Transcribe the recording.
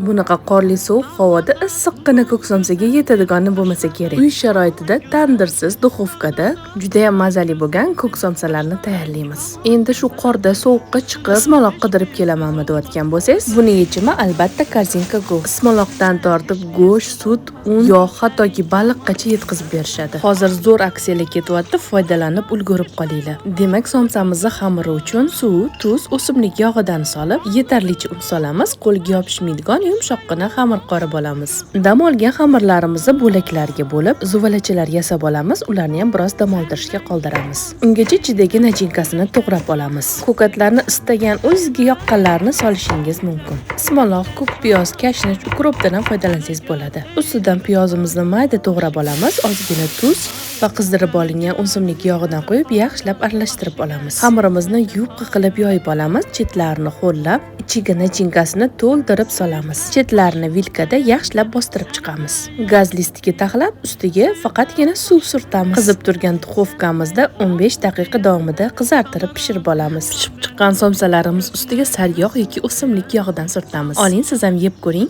Bunaqa qorli sovuq havoda issiqqina ko'k somsaga yetadigani bo'lmasa kerak. Uy sharoitida tandirsiz, duxovkada juda ham mazali bo'lgan ko'k somsalarni tayyorlaymiz. Endi shu qorda sovuqqa chiqib, ismaloq qidirib kelamanmi deyotgan bo'lsangiz, buni yechimi albatta Korzinka Go. Ismaloqdan tortib go'sht, sut, un, yog', hattoki baliqqacha yetkazib berishadi. Hozir zo'r aksiyalar ketyapti, foydalanib ulgurib qolinglar. Demak, somsamizni xamiri uchun suv, tuz, o'simlik yog'idan solib, yetarlicha un solamiz, qo'lga yopishmaydigan yumshoqqina xamir qorib olamiz. Dam olgan xamirlarimizni bo'laklarga bo'lib, zuvalachalar yasab olamiz, ularni ham biroz dam oldirishga qoldiramiz. Ungacha ichidagi начинка sini to'g'rab olamiz. Ko'katlarni istagan o'zizga yoqqanlarini solishingiz mumkin. Ismaloq, ko'k piyoz, kashnich, укроп dan ham foydalansangiz bo'ladi. Ustidan piyozimizni mayda to'g'rab olamiz, ozgina tuz va qizdirib olingan o'simlik yog'idan qo'yib, yaxshilab aralashtirib olamiz. Xamirimizni yupqa qilib yoyib olamiz, chetlarini ho'llab, ichiga начинка sini to'ldirib solamiz. Chetlarini vilkada yaxshilab bostirib chiqamiz. Gaz listiga taxlab, ustiga faqatgina suv surtamiz. Qizib turgan duxovkamizda 15 daqiqa davomida qizartirib pishirib olamiz. Pishib chiqqan somsalarimiz ustiga sariyog' yoki o'simlik yog'idan surtamiz. Oling, siz ham yeb ko'ring.